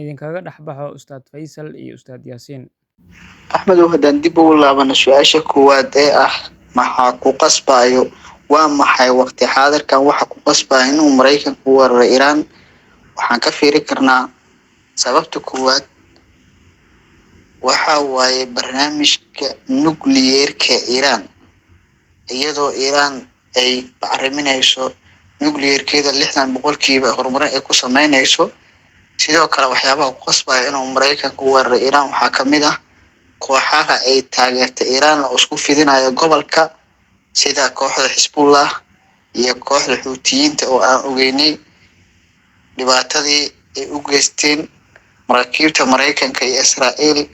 Idinkaga dhex baxo Ustaad Faysal iyo Ustaad Yaasiin. Axmedow, haddaan dib ugu laabano su-aasha koowaad ee ah maxaa ku qasbayo, waa maxay waqti xaadirkan waxa ku qasbaya inuu Maraykanku weeraro Iiraan? Waxaan ka fiiri karnaa sababta koowaad waxa waaye barnaamijka nukliyeerka Iiraan, iyadoo Iiraan ay bacriminayso nukliyeerkeeda 60% horumarin ay ku sameynayso. Sidoo kale, waxyaabaha ku qasbaya inuu Maraykanku weeraro Iiraan waxaa kamid ah kooxaha ay taageerta Iiraan oo isku fidinayo gobolka, sida kooxda Xisbullah iyo kooxda Xuutiyiinta oo aan ogeynay dhibaatadii ay u geysteen maraakiibta Maraykanka iyo Israa'iil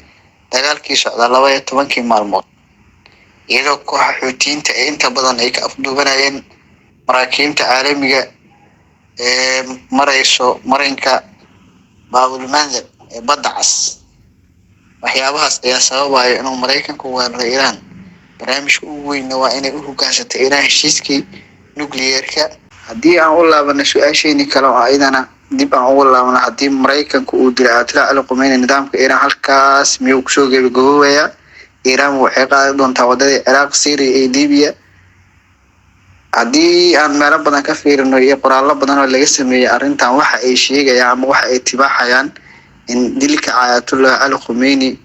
dagaalkii socdaa 12-kii maalmood, iyadoo kooxa Xuutiyiinta ay inta badan ay ka afduubanayeen maraakiibta caalamiga ee marayso marinka Baabulmandab ee Badda Cas. Waxyaabahaas ayaa sababayo inuu Maraykanku weeraro Iiraan. Barnaamijka ugu weynna waa inay u hoggaansatay Iiraan heshiiskii nukliyeerka. Haddii aan u laabano su-aasheeni kale oo ayadana dib aan ugu laabano, haddii Maraykanku uu dilay Ayatollah Cali Khamenei, nidaamka Iiraan halkaas miyuu kusoo gebagaboobayaa? Iiraan waxay qaadi doontaa wadadii Ciraaq, Syria iyo Libiya? Haddii aan meelo badan ka fiirino iyo qoraallo badan oo laga sameeyey arrintan, waxa ay sheegayaan ama waxa ay tibaaxayaan in dilka Ayatollah Cali Khamenei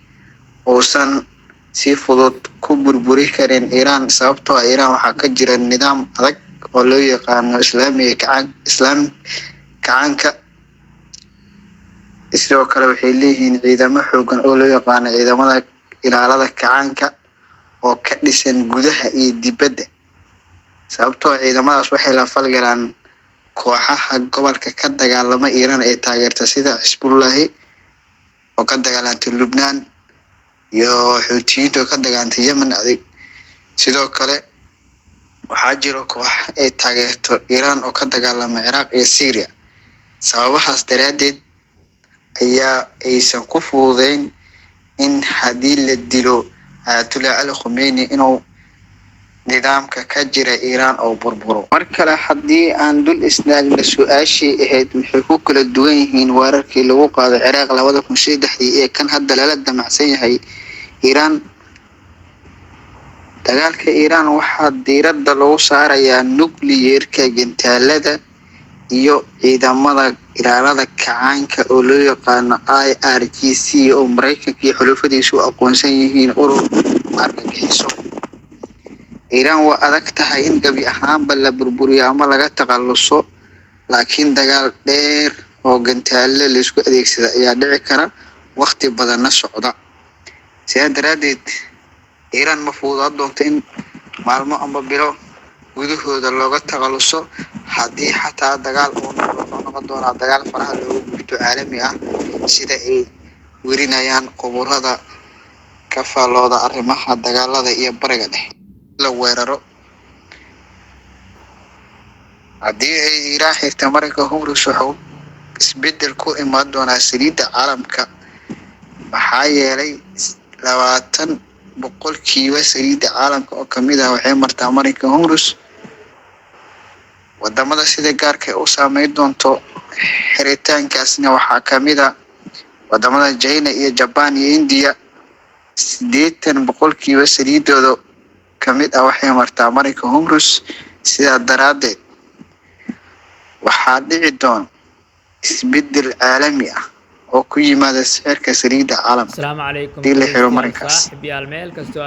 uusan si fudud ku burburi karin Iiraan, sababtoo ah Iiraan waxaa ka jira nidaam adag oo loo yaqaano Islaamiga kacaan, Islaam kacaanka. Sidoo kale, waxay leeyihiin ciidamo xoogan oo loo yaqaano ciidamada ilaalada kacaanka oo ka dhisan gudaha iyo dibadda, sababtoo ciidamadaas waxay la falgalaan kooxaha gobolka ka dagaalama Iiraan ee taageerta, sida Xisbullahi oo ka dagaalanta Lubnaan iyo Xuutiyiinta oo ka dagaalanta Yemen adig. Sidoo kale, waxaa jiro koox ay taageerto Iiraan oo ka dagaalama Ciraaq iyo Syria. Sababahaas daraaddeed ayaa aysan ku fududeyn in haddii la dilo Ayatollah Cali Khamenei inuu nidaamka ka jira Iiraan oo burburo. Mar kale, haddii aan dul istaagno su-aashii ahayd maxay ku kala duwan yihiin weerarkii lagu qaado Ciraaq 2003-dii ee kan hadda lala damacsan yahay Iiraan, dagaalka Iiraan waxaa diiradda lagu saarayaa nukliyeerka, gantaalada iyo ciidamada ilaalada kacaanka oo loo yaqaano IRGC, oo Maraykanka iyo xulufadiisu u aqoonsan yihiin urur argagixiso. Iiraan waa adag tahay in gebi ahaanba la burburiyo ama laga takhaluso, laakiin dagaal dheer oo gantaalo laisku adeegsada ayaa dhici kara, waqti badanna socda. Sidaa daraaddeed, Iiraan ma fududaa doonto in maalmo ama bilo gudahooda looga takhaluso. Haddii xataa dagaal uu noqdo, wuxuu noqon doonaa dagaal faraha looga gubto, caalami ah, sida ay werinayaan khuburada ka faallooda arrimaha dagaalada iyo Bariga Dhexe. La weeraro, haddii ay Iiraan xirta marinka Hormuz, wuxuu isbedel ku imaan doonaa saliidda caalamka, maxaa yeelay 20% saliidda caalamka oo kamid ah waxay martaa marinka Hormuz. Wadamada sida gaarka u saameyn doonto xiritaankaasna waxaa kamid a wadamada China iyo Jaban iyo India. 80% saliidooda kamid ah waxay martaa marinka Hormuz. Sidaa daraaddeed, waxaa dhici doona isbedel caalami ah oo ku yimaada sicirka saliidda caalamka Asalaamu calaykum hadii la xiro dhegeystayaal marinkaas. Saaxiib yaal, meel kastoo